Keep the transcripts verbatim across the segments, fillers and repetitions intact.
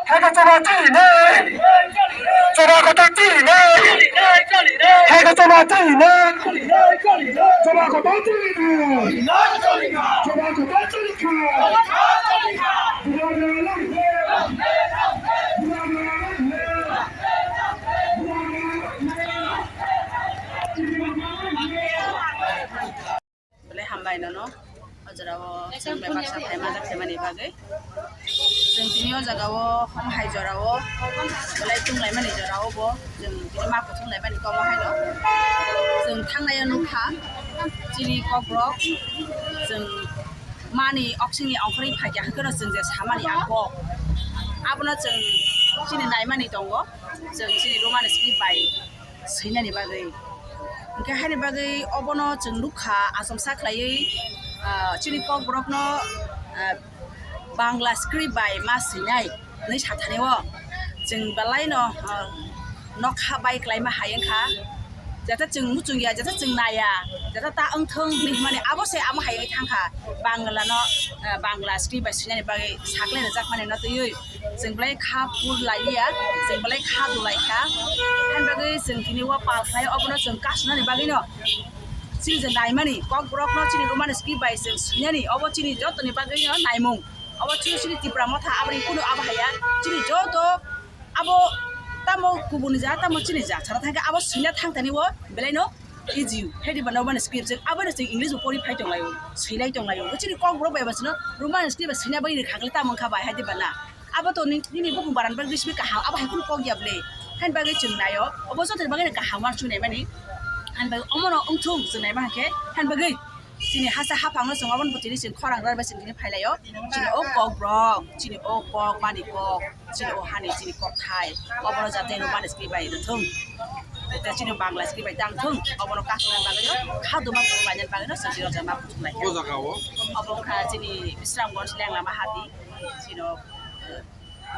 Heka chama chini nai. Chama kota chini nai. Heka chama chini nai. Chama kota chini nai. Chama kota chini nai. Belai hambai nono. O jora o chwng bai baksa phaima jak phaimani bagwi. Chwng tini o jaga o hom hai jora o belai tunglaimani jora o bo chwng tini ma kuthum laimani komo haino. Chwng thangnai o nukha chini kokrok chwng mani oksini ongkhorwi phaikha hwnkhe no chwng je samani ang kok. Abono chwng chini naimani tongo. Chwng chini Roman script bai swinani bagwi. Hwnkhe haini bagwi obono chwng nukha, achomsa khlaiwi, ah, chini kokborokno, ah, Bangla script bai ma swinai hwnwi sathani o. Chwng belaino, ah, nokha bai klaima hai wngkha. Jata chwng muchungya, jata chwng naiya, jata ta wngthung hwnwi hwnmani abo se amo hai wngwi thangkha. Bangla no, ah, Bangla script bai swinani bagwi saklai rwjakmani no twiwi. Chwng belai kha pur laiya, chwng belai kha dulai kha. Haini bagwi chwng tini o pal khlai obono chwng kasunani bagwino chini je naimani kokborokno chini Roman script bai chwng swinani obo chini jotoni bagwino naimung. Obo chini chini Tipra motha aboni kunu abo haya chini joto abo tamo kubuni ja tamo chini ja chara thangkhe abo swina thangtani o belaino easy. Haidi bana Roman script chwng abo chwng English bo pori phai tonglaio, swilai tonglaio. Chini kokborok bai ba chwngno Roman script bai swina bagwi rwkha khe tamo wngkha bai haidi bana. Abo to ni-, nini bukung baran bagwi simi kaham, abo hai kheno kok ya ble. Haini bagwi chwng naio, obo joto ni bagwi kaham uansuk naimani. Haini bagwi omono wngthung chwng naima hwnkhe, haini bagwi chini hasa haphangno chwng obono bo tini chwng khorang rw bai chwng tini phailaio. Chini o kokborok, chini o kok mani kok, chini o hani chini kokthai, obono jate Roman script bai rwthung. Tei chini Bangla script bai tangthung, obono kasuna bagwi kha duma phuru lainani bagwino chwng tini o jaga ma buthum lai kha. O jaga o? Obo wngkha chini Bisramganj Lenglama hati. Chino, eh,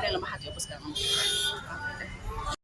Lenglama hati o bwskango.